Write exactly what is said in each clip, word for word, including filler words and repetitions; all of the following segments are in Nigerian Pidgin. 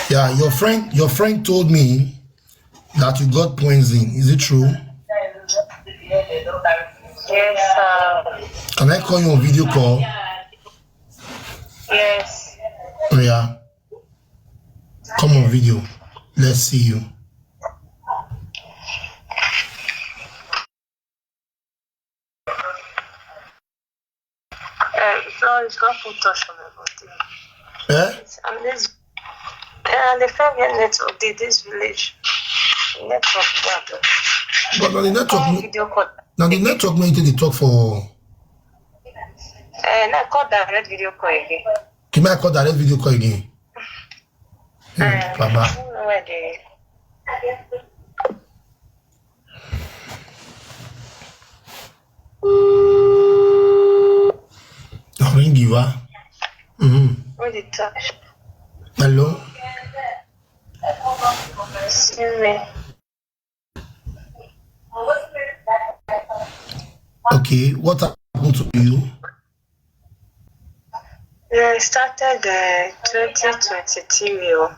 Yeah, your friend, your friend told me that you got poison. Is it true? Yes, sir. Can I call you on video call? Yes. Oh yeah. Come on video. Let's see you. Uh, no, it's not put touch on my body. Eh? I'm this. Yeah, the fair get network dey this village. Network bad. But now the network, Call no- video call. now the network no dey talk for. Uh, now call direct video call again. Can I call direct video call again? Hey, Uh, Baba. I don't know where they. Ring you, ah. Mm-hmm. Where they touch? Hello. Excuse me. Okay, what happened to you? Yeah, I started uh, twenty twenty-three. Oh.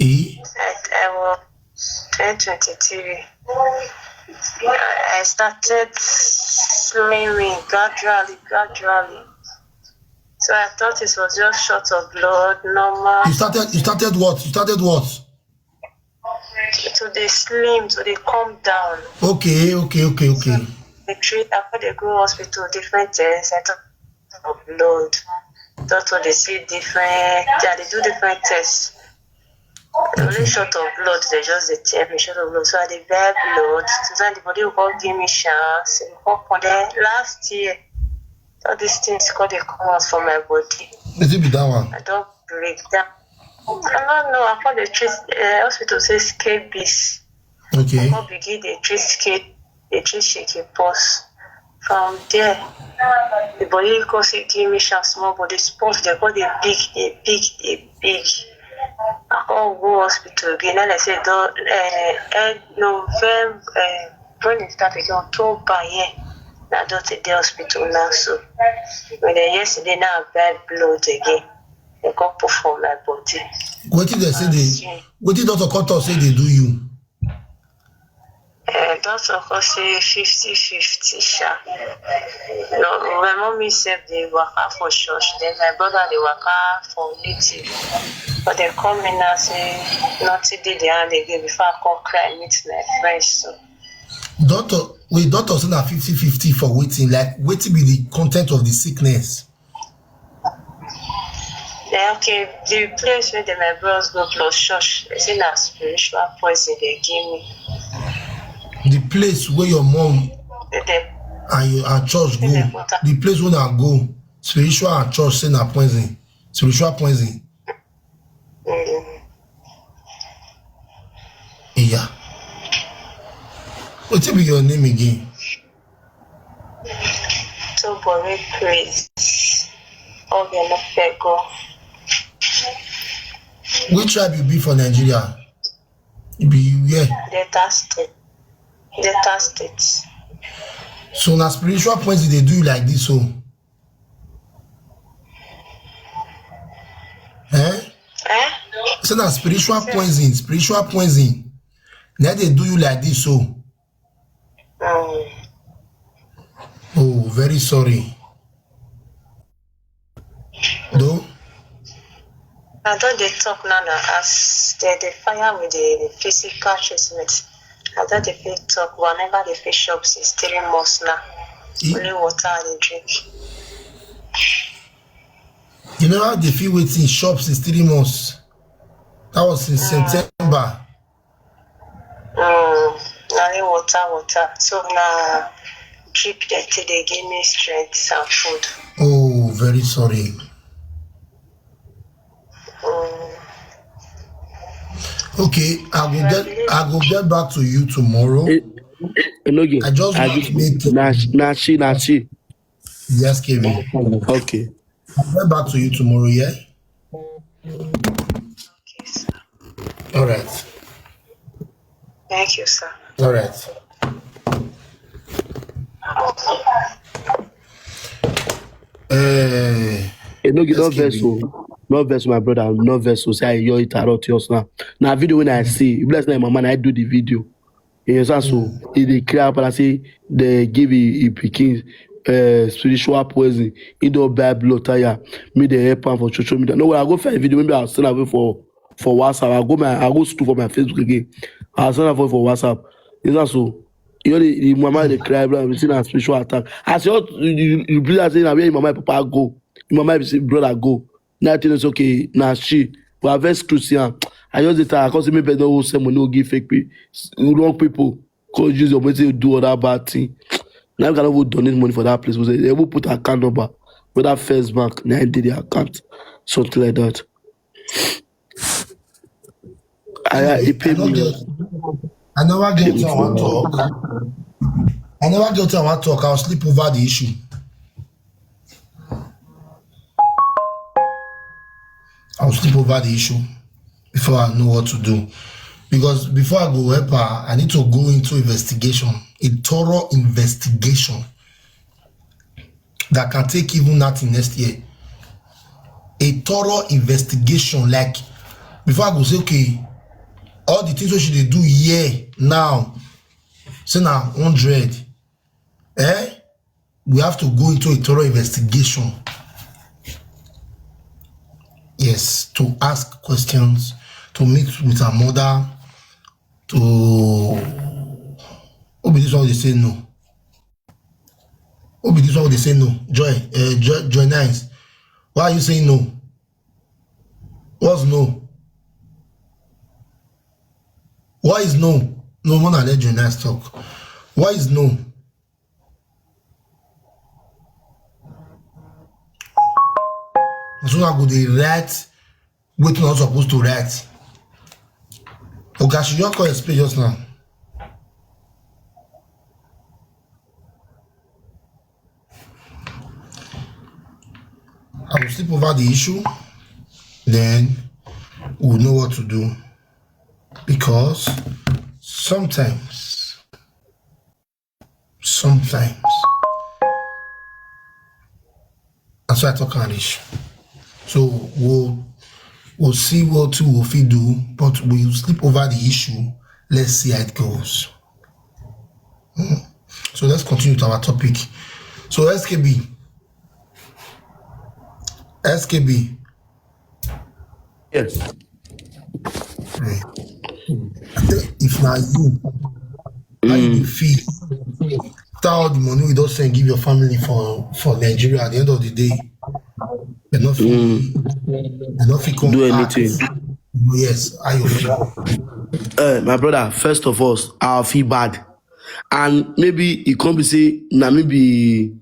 Eh? I, I was twenty twenty-three. I I started slimming gradually, gradually. So I thought it was just short of blood, normal. You started. You started what? You started what? To the slim, to the come down. Okay, okay, okay, okay. The treat after they go hospital, different tests. I thought of blood. Doctor they see different. Yeah, they do different tests. Only Okay. Short of blood, they just they tell me short of blood. So I dey bear blood. Sometimes the body will come give me chance. It will come for the last year. All these things come they come out for my body. Let it be that one. I don't break down. I don't know. I call the treat. Uh, hospital says scabies. Okay. Come begin the treat scabies. The treat shaking pulse. From there, the body go say give me chance small, but the pulse they go they big, they big, they big. I come go hospital again. And I say, don't, uh, end November, uh, when it start again, October, yeah. Now don't take the hospital now. So when the yesterday now, I bad blood again. They come put for my body. What did they say? They, what did Doctor Koto say they do you? Uh, doctor come say fifty fifty sha. No, my mommy sef dey waka for church, then my brother dey waka for native. But they come in now say nothing dey their hand again before I come cry meet my friends. So Doctor, wait, doctor say na fifty fifty for wetin? Like, wetin be the content of the sickness? Then okay, the place where the my bros go plus church, they say na spiritual poison they give me. The place where your mom They, they, and your and church go, They put am. The place where I go, spiritual and church say na poison, spiritual poison. mm, Yeah. Wetin be your name again? so boring place. All the no fair go. Which tribe you be for Nigeria? You be where? Delta State. Delta State. So na spiritual poison they do you like this, so. Eh? Eh? So na spiritual poison, spiritual poison. Now they do you like this, so. Mm. Oh, very sorry. Though, I don dey talk now na as they dey fire with the physical treatment. I don dey fit talk, but I never dey fit chop since three months now. you, Only water I dey drink. you never dey feel wetin chop since three months. That was since September. Mm, na only water, water. So na drip dey take dey give me strength and food. Oh, very sorry. Mm. Okay, I will get I will get back to you tomorrow. Eh, eh, no, again. I just I want just to make it na na she na she. Yes, K B. Okay. I'll get back to you tomorrow, yeah? Okay, sir. All right. Thank you, sir. All right. Uh, E no get no Excuse vex me. o. No vex, my brother, no vex. So say I your interrupt yours now. Now video when I see, bless my mama, I do the video. You understand? So he dey cry up and I say they give a, a pikin uh, spiritual poison. He don't buy blood tire. Me they help am for social media. No, when I go find video, maybe I'll send away for for WhatsApp. I go my I go school for my Facebook again. I'll send am for for WhatsApp. You know so. You know the, the mama dey cry, bro. I'm seeing a spiritual attack. As you you you, you be like say na where your mama and papa go, your mama and brother go. Nothing is okay. Now she, but I vex Christian. I just dey tell her, cause me better no send money, no give fake people, wrong people. Cause use your money to do other bad thing. Now I cannot go donate money for that place. They will put account number for that first bank. Now I did the account, something like that. I, I, it I paid no me. get I never get Paid me to our for talk. I never get to our talk. I'll sleep over the issue. I'll sleep over the issue before I know what to do. Because before I go help her, I need to go into investigation, a thorough investigation that can take even nothing next year. A thorough investigation, like before I go say, okay, all the things we should dey do here now, say now hundred, eh? We have to go into a thorough investigation. Yes, to ask questions, to meet with her mother, to who be this one they say no. Who be this one they say no. Joy, uh, Joy, Joy Nice. Why are you saying no? What's no? Why is no? No one I let Joy Nice talk. Why is no? So I go the right wetin I suppose to write. Oga, she just come explain just now. I will sleep over the issue, then we'll know what to do. Because sometimes, sometimes, that's why I talk English. So we'll we'll see what we will fit do, but we'll sleep over the issue. Let's see how it goes. So let's continue with our topic. So S K B, S K B, Yes. eh, if na you, how you dey feel? After all the money we don send give your family for for Nigeria, at the end of the day, they no fit, they no fit come Do back. Anything. Yes, how you feel? Uh, my brother, first of all, I feel bad. And maybe it can't be say, now maybe,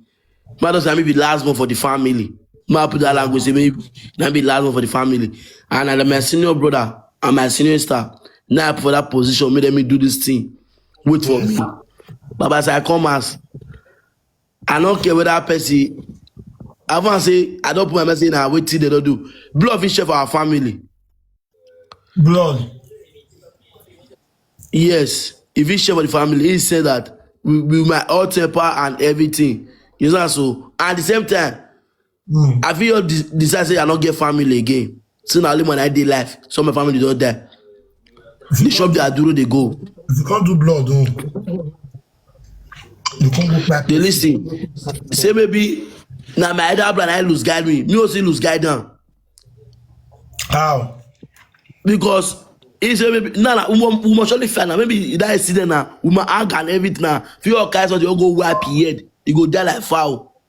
matter say maybe last one for the family. Ma put that language, say maybe now be last one for the family. And I'm my senior brother and my senior sister. Now for that position, make them do this thing. Wait for me. But as I come as, I don't care whether person, I want say, I don't put my message in, I wait till they don't do. Blood fit share for our family. Blood. Yes, if he share for the family, he said that we, we my all temper and everything. You know, so at the same time, Mm. I feel de- decide say I don't get family again. So now only when I dey life, some of my family don't die. The shop they are duro they go. If you can't do blood, oh, you can't go back. They listen. Say maybe now my other brother I lose guide me. Me also lose guide down. How? Because he say maybe no, no, we must, we must surely find now. Maybe that accident now, we must hang and everything now. If you all guys want to go wipe your head, you go die like fowl.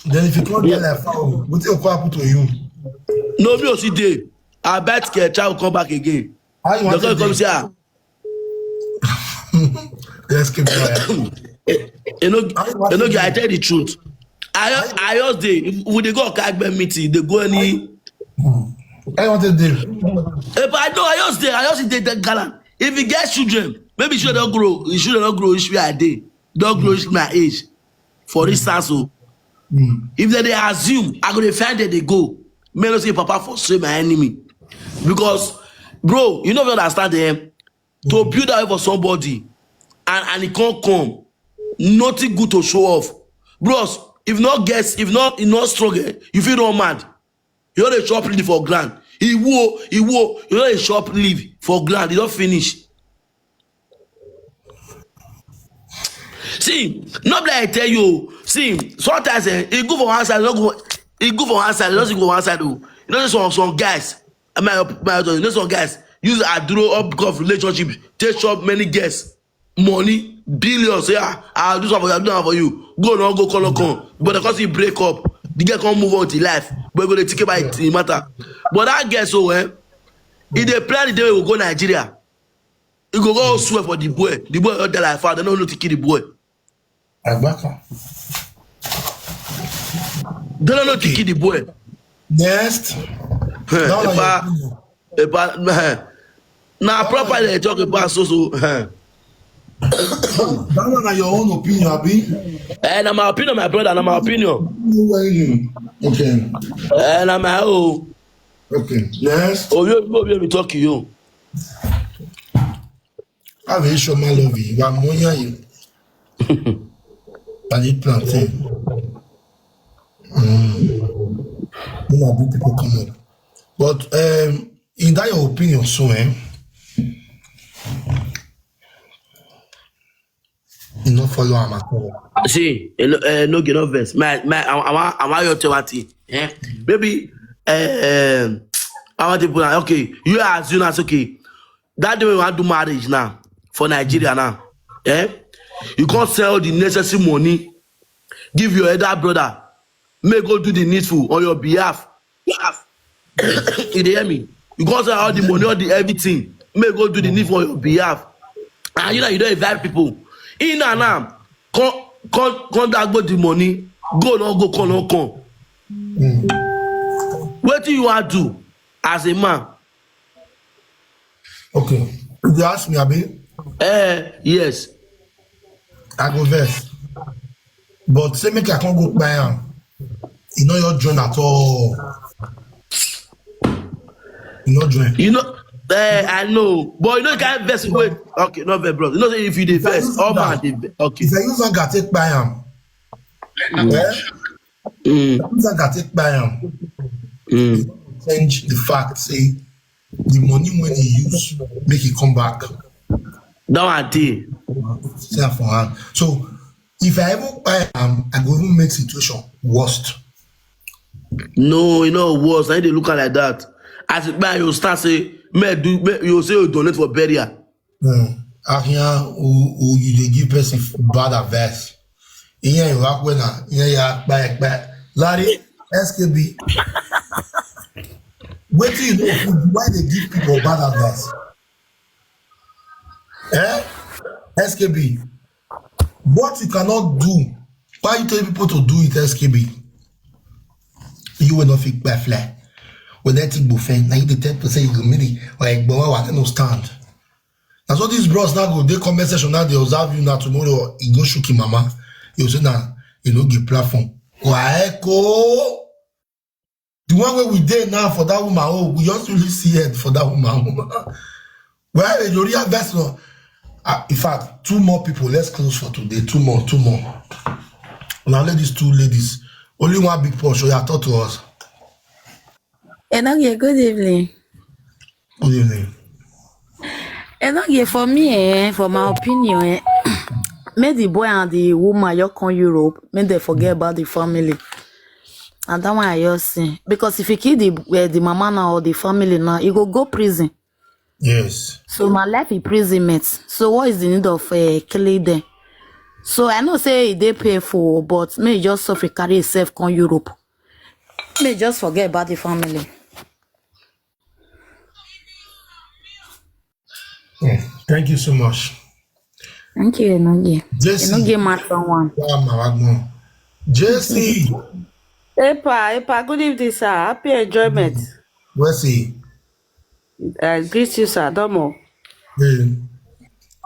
Then if you can't get like fowl, what will happen to you? No, me also dey. I bet the child come back again. How you The want guy to come do? Say, ah, Let's keep quiet. you know, How you want you know, to I do? tell the truth. I I just dey if we dey go Okagbe meeting, they go any. How you want to do? Eh, but I know I just dey, I just dey that gallant. If you get children, maybe children don't grow, you children don't grow reach where I dey, don't grow reach my age. For instance, so Mm. if they, they assume, I go dey find that they go. Me no say papa for say my enemy, because bro, you never understand them to build that way for somebody, and and it can't come. Nothing good to show off, bros. If not guess, if not, if not strong, eh, you feel not mad. You no dey chop leaf for ground. Iwo, iwo, you no dey chop leaf for ground. You don finish. See, no be like I tell you. See, sometimes eh, e good for one side, no go. E good for one side, no good for one side. Oh, you know some some guys. My my you know some guys use aduro up because of relationship. Take chop many girls, money, billions. Yeah, I'll do something. I'll do that for you. Go no go call come. But because he break up, the girl can't move on with his life. But go dey think about it, it matter. But that girl so eh, he dey plan the day we go Nigeria. He go go swear for the boy. The boy not die like father. No no to kill the boy. Agbaka. They don't know to kill the boy. Next. Eh, That one na your epa, opinion. epa, eh. Na proper they talk about so so. Eh. That one na your own opinion, abi? Eh, na my opinion, my brother, na my opinion. No worry you. Okay. Eh, na my own. Okay. Next. Oh, you, you, you be talking you. Have a show my love you. Wa mo yan you. I need plantain. Mm. You know, good people come up. But um, in that your opinion, so eh, you not follow am at all. See, eh, no, eh, no get no verse. My, my, I, I want, I want your tell what thing. Eh? Maybe, eh, um, I want to put on. Okay, you as you know, okay. That day we want to do marriage now for Nigeria now. Eh? You can't sell the necessary money. Give your elder brother. May go do the needful on your behalf. You dey hear me? You go sell all the money, all the everything. May go do the needful on your behalf. And you know you don't invite people. In and out, come come come that go the money. Go no go come no come. What do you want to do as a man? Okay. If you ask me, abi, Eh, yes. I go vex. But say make I can't go buy am. You know your join at all. You know join. You know, eh, I know, but you know, you can't vex. Wait, okay, not very bro. You know, say if you dey vex, all man dey ve- okay. If I use that take buy am, eh? Mm, Use that take buy am. mm. Change the fact. Say the money when he use make it come back. That one dey. Say am for hand. So if I even buy am, I go even make situation worst. No, you know worse. I dey look at like that. As it buy, you start say, may do, may, you say you donate for burial. Hmm. Ahia, who, who you dey give person bad advice? Iyan you work well na, iyan you buy buy. Larry, S K B. Wetin you know? Why they give people bad advice? Eh? S K B. What you cannot do, why you tell people to do it? S K B. You will not fit by fly. When that thing go fail, now you dey tell people say you go marry or like boy, I no stand. Na so these bros now go dey comment section now dey observe you now tomorrow e go shook him mama. You say na you no get platform. Waeko. The one wey we dey now for that woman oh we just really see head for that woman. Well, the Yoria vessel. Uh, in fact, two more people. Let's close for today. Two more, two more. Now let these two ladies. Only one big Porsche. Oya, talk to us. Enogie, good evening. Good evening. Enogie, for me, eh, for my opinion, eh, make the boy and the woman you come Europe, make they forget about the family. And that one I just say. Because if you kill the uh, the mama now or the family now, you go go prison. Yes. So my life imprisonment. So what is the need of uh, killing them? So I know say e dey painful, but may just suffer carry himself come Europe. May just forget about the family. Yeah. Thank you so much. Thank you, Enogie. Jesse. Enogie, my someone. Wow, my wagwan. Jesse. Epa, Epa, good evening, sir. Happy enjoyment. Where's he? I greet you, sir. Domo. Hey.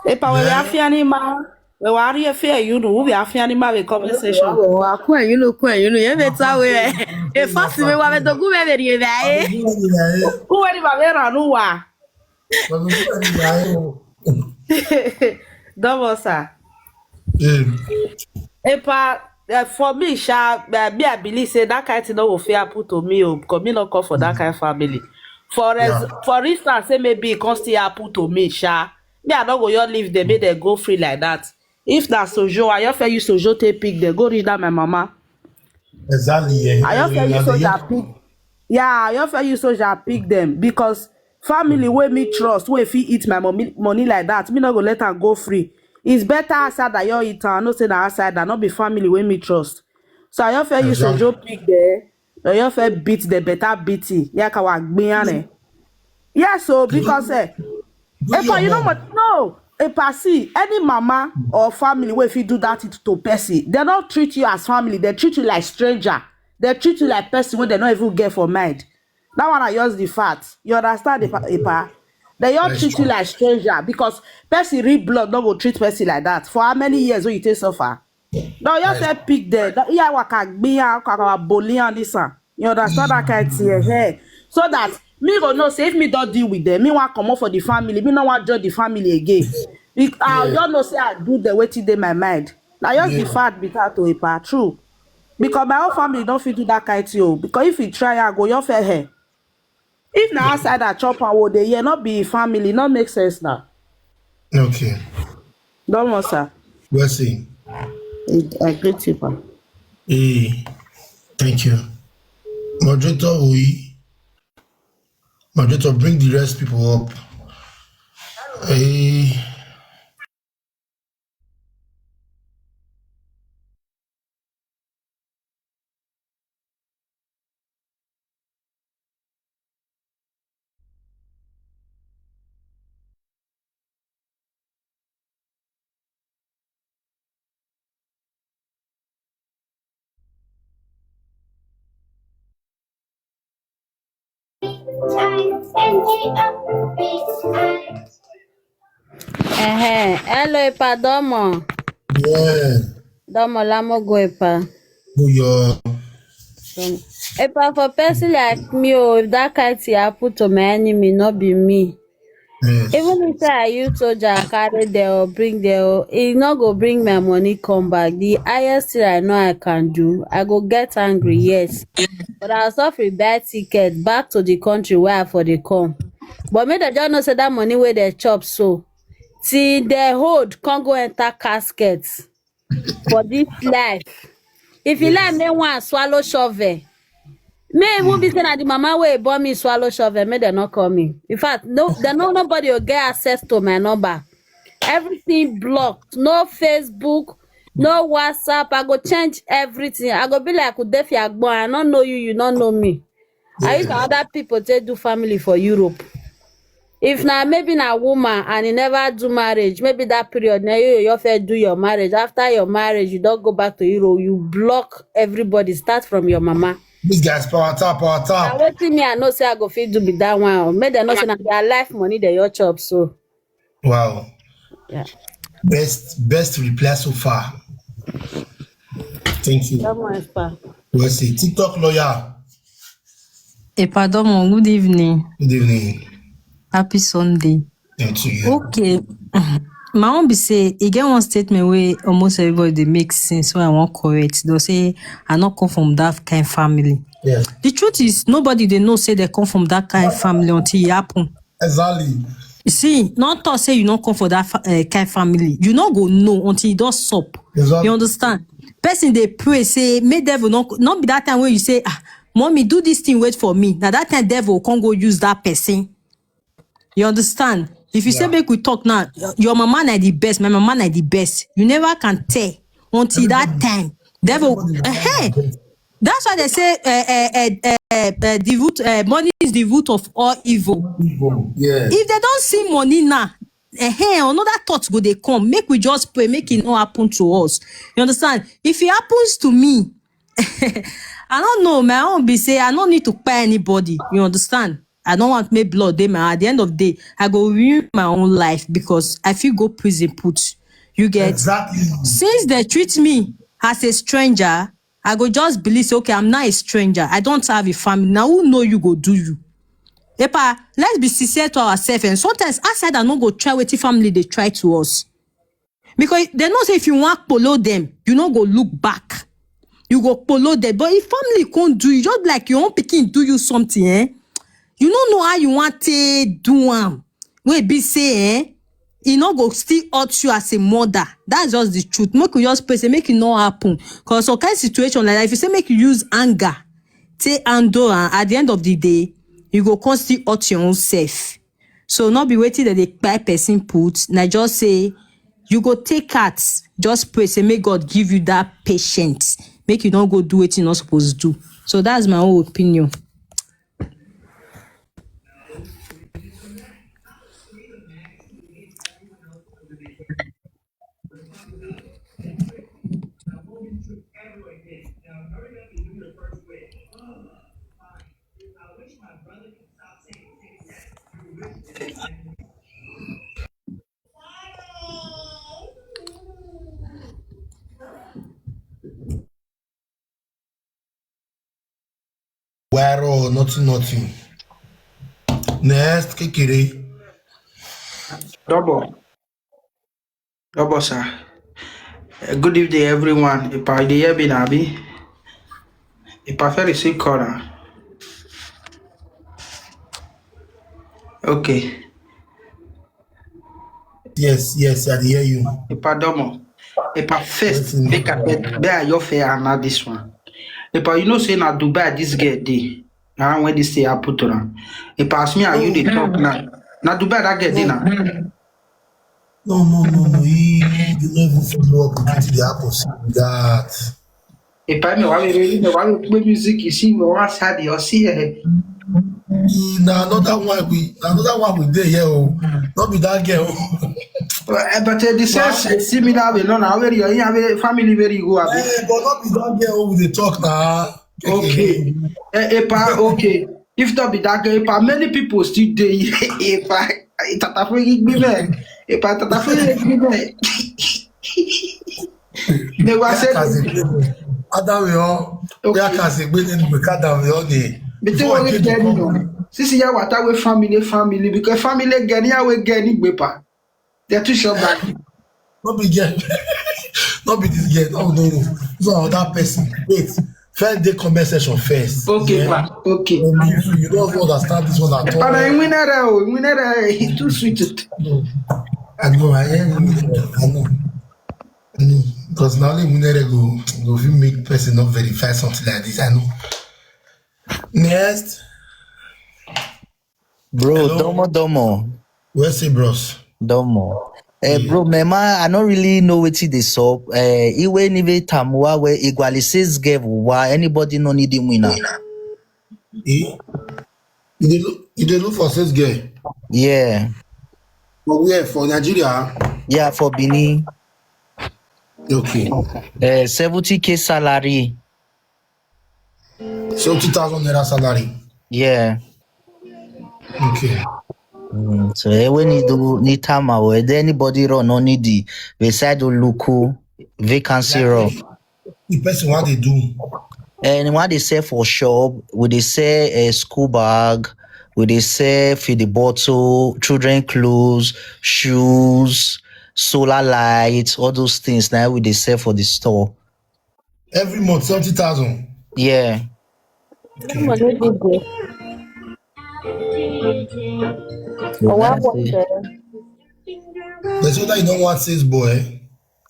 Epa, we Yeah. are feeling ma. We are here for you, no. We are feeling ma. We conversation. Wa kwen you know, kwen you know. You better way. E fast me wa me dogu me very very. Who are you? We are no wa. Domo, sir. Hey. Epa, Eh, for me sha, eh, me I believe say that kind thing no go fit happen to me o, because me no come for that kind family. For ex- for instance, say maybe e come still happen to me sha, me I no go just leave them make dem go free like that. If na sojo, I just fit use sojo take pick dem go reach that my mama. Exactly. Yeah. I just fit use soja pick. Yeah, I just fit use soja pick them because family wey me trust wey fit eat my money, money like that, me no go let am go free. It's better outside that you eat am. I know say na outside that, not be family wey me trust. So I just fit use Exactly. sojo pick there. I just fit beat the better beating. Yeah, kawa gbiyan eh. Yes, so because eh, Do Epa, your you know own. What? No, Epa, see, any mama or family wey fit do that to person, they don't treat you as family. They treat you like stranger. They treat you like person wey they no even get for mind. That one I just the fact. You understand, Epa? Epa? They all That's treat you true. Like stranger because person real blood no go treat person like that. For how many years will you take suffer? No, you That's say pick there. That- Yeah, waka gbiya, waka boli and this one. You understand that kind of thing? Hey, so that me go know say if me don't deal with them, me want come up for the family. Me no want join the family again. Bec- I Yeah. Don't know say I do the way till dey my mind. Now just the Yeah. Fact be that to Epa, true. Because my own family don't fit do that kind of thing o. Because if you try, I go your fair hair. If na outside I chop and wo dey here, not be family, not make sense now. Okay. Don't want sir. Well seen. I greet you, pa. Hey, thank you. Moderator, we moderator, bring the rest people up. Hey. Ehe, hello, Epa Domo. Yeah. Domo Lamogo Epa. Who your Epa, for person like me, oh, if that kind thing happen to my enemy, not be me. Yes. Even if I use soldier, I carry them or bring them, oh, it not go bring my money come back. The highest thing I know I can do, I go get angry, yes. But I'll suffer buy ticket back to the country where I for the come. But make dem just know say that money where they chop so, till they hold, can't go enter casket for this life. If you like, me one swallow shovel. Me even be say na the mama wey born me swallow shovel, make dem no call me. In fact, no, dem no nobody will get access to my number. Everything blocked. No Facebook, no WhatsApp. I go change everything. I go be like Udefi Agbon. I don't know you, you don't know me. I use other people to do family for Europe. If na maybe na woman and he never do marriage, maybe that period now you you first do your marriage. After your marriage, you don't go back to Europe. You block everybody. Start from your mama. This guy's power tap, power Na tap. wetin me I know say I go fit do be that one. Make dem know say na their life money dey your chop so. Wow. Yeah. Best best reply so far. Thank you. That one is pa. We'll see. TikTok lawyer. Epa Domo, good evening. Good evening. Happy Sunday. And to you. Okay. My own be say, e get one statement wey almost everybody dey make since wey I wan correct. They'll say, "I not come from that kind family." Yes. The truth is, nobody dey know say they come from that kind family until it happen. Exactly. You see, not talk say you not come for that fa- uh, kind family. You not go know until you don't sup. Exactly. You understand? Person they pray say, "May devil not not be that time when you say, ah, mommy, do this thing, wait for me." Now that time devil can't go use that person. You understand? If you say Yeah. make we talk now, your mama na the best, my mama na the best. You never can tell until that time. Devil, eh, that's why they say uh, uh, uh, uh, uh, devote, uh, money is the root of all evil. Evil. Yeah. If they don't see money now, eh, another thought go they come. Make we just pray, make it not happen to us. You understand? If it happens to me, I don't know. My own be say I don't need to pay anybody. You understand? I don't want make blood dey my. At the end of the day, I go ruin my own life because I feel go prison put. You get Exactly. Since they treat me as a stranger, I go just believe say, okay, I'm not a stranger. I don't have a family. Now who know you go do you? Epa, let's be sincere to ourselves. And sometimes outside I no go try wetin family they try to us. Because they know say if you want follow them, you no go look back. you go kpolo dem. But if family come do you, just like your own pikin do you something, eh? You no know how you wan take do am. Wey be say, eh? E no go still hurt you as a mother. That's just the truth. Make we just pray say make e no happen. Cause some kind situation like that, if you say make you use anger, take handle am, at the end of the day, you go come still hurt your own self. So no be wetin dem dey kpai person put, na just say you go take heart, just pray say make God give you that patience, make you no go do wetin you no suppose do. So that's my own opinion. Waro, nothing, nothing. Next, kékeré. Double. Double, sir. Uh, good evening, everyone. If I dey hear me, na me. If I fair receive call, na. Okay. Yes, yes, I dey hear you. Epa Domo. Epa first, make I get where your fair and not this one. Epa, you know say na Dubai this girl dey. Ah, when this thing happen to her. Epa, as me and you dey talk now. Na Dubai that girl dey now. No, no, no, no. He, he never even follow up with wetin dey happen. See that. Epa, me why we really me why we play music? You see me one side, you see eh. He, na another one we, na another one we dey here. Oh, not be that girl. But, eh, but uh, the sense uh, similar way, no, now where you are, family where you go, abi. Eh, but not be that girl we dey talk now. Okay. Eh, Epa, okay. If not be that girl, Epa, many people still dey. Epa, Tatafo Igbe, man. Epa, Tatafo Igbe, man. They were Where said, can they play? Adam yo. Where okay. Can they play? Then we can down yo dey. But you Before I want to came get to you come. know. Sisi ya wata we family, family, because family get ya we get ni gbepa. They're too short back. Not be girl. Not be this girl. No, no, no. This one other person. Wait. First day comment section first. Okay, Yeah. Pa. Okay. Um, you, you don't understand this one at all. But I win it out. Win it out. It's too sweet. No. I know. I hear you. I know. I know. Because now only Munere go go fit make person not verify something like this. I know. Next. Bro, Hello? Domo Domo. Where's the bros? Domo. Eh, Yeah. Bro, Mema, I don't really know what it is up. Eh, Iwe Nive Tamua, where Igwali says gave wa anybody no need him winner. Eh? You dey look, you dey look for sales girl. Yeah. But where for Nigeria? Yeah, for Bini. Okay. Eh, seventy K salary. Seventy thousand naira salary. Yeah. Okay. Mm, so eh, when you do need time, eh, then anybody run no need the beside the local vacancy run. The person what they do. And what they sell for shop, we they sell a school bag, we they sell for the bottle, children clothes, shoes, solar lights, all those things. Now we they sell for the store. Every month, seventy thousand. Yeah. Money dey go. So Owa that's it. wonder. But so that you don't want sales boy.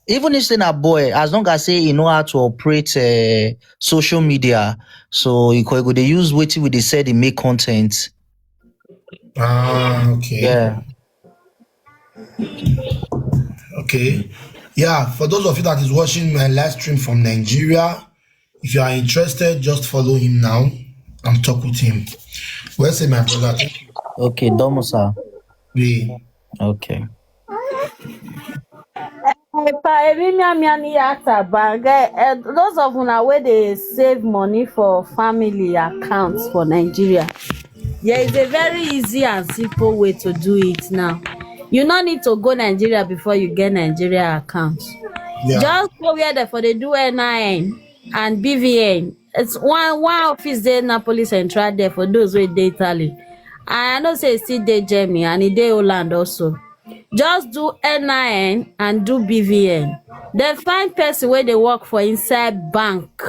Even if say na boy, as long as say you know how to operate uh, social media, so you could go they use what we they said they make content. Ah, okay. Yeah. Okay. Yeah, for those of you that is watching my live stream from Nigeria, if you are interested, just follow him now and talk with him. Where's my brother? Thank you. Okay, Domo sir. The Okay. Epa, emi mia mia ni yata bang. Eh, eh, those of una wey dey save money for family accounts for Nigeria, there is a very easy and simple way to do it now. You no need to go Nigeria before you get Nigeria account. Yeah. Just go where they for dey do N I N and B V N. It's one one office dey Napoli Central there for those wey dey Italy. And I know say e still dey Germany and e dey Holland also. Just do N I N and do B V N. Then find person wey dey work for inside bank.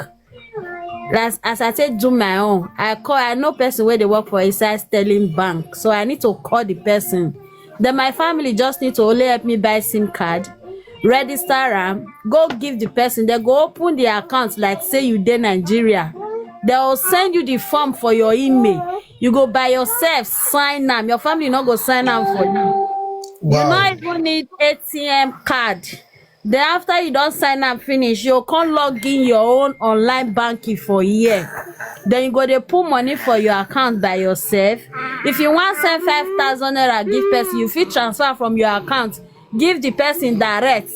As, as I take do my own, I call, I know person where they work for inside Sterling Bank. So I need to call the person. Then my family just need to only help me buy SIM card, register am, go give the person. They go open the account like say you dey Nigeria. They will send you the form for your email. You go by yourself, sign am. Your family no go sign am for you. You no even need A T M card. Then after you don sign am finish, you come log in your own online banking for here. Then you go dey put money for your account by yourself. If you wan send five thousand naira give person, you fit transfer from your account give the person direct.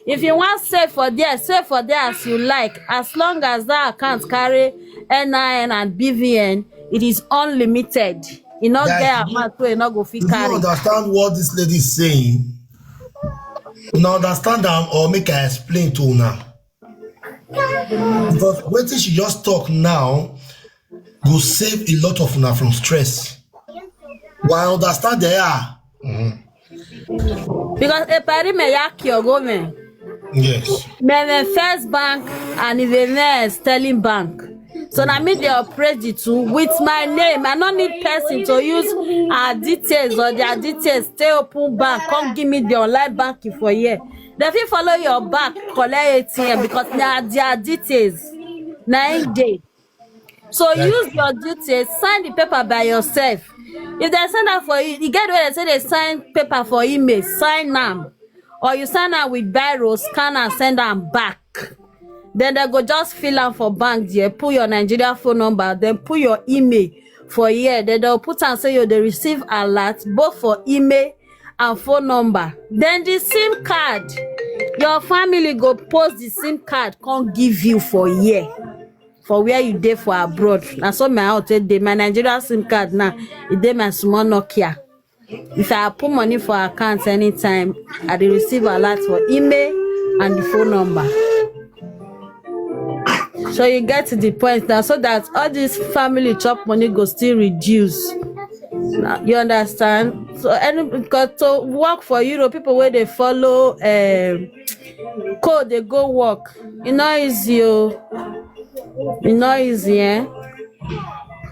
If you wan save for there, save for there as you like. As long as that account carry N I N and B V N, it is unlimited. E no get amount wey e no go fit carry. Do you understand what this lady is saying? Una understand am or make I explain to una? Because wetin she just talk now go save a lot of una from stress. Well, I understand they are. Because e pari me ya kio go me. Yes. Me me First Bank and e me Sterling Bank. So na me dey operate the two with my name. I no need person to use her details or their details. Stay open bank, come give me the online banking for here. They fit follow your back, collect A T M because na their details. Na im dey. So use your details, sign the paper by yourself. If they send am for you, e get where they say they sign paper for email, sign am. Or you sign am with biro, scan am, send am back. Then they go just fill am for bank there, put your Nigeria phone number, then put your email for here. Then they'll put am say you dey receive alert both for email and phone number. Then the SIM card, your family go post the SIM card, come give you for here. For where you dey for abroad. Na so my own take dey. My Nigeria SIM card now, e dey my small Nokia. If I put money for account anytime, I dey receive alert for email and the phone number. So you get to the point now, so that all this family chop money go still reduce. Now, you understand? So any, because to work for Europe, people where they follow um, code, they go work. E no easy o. E no easy, eh?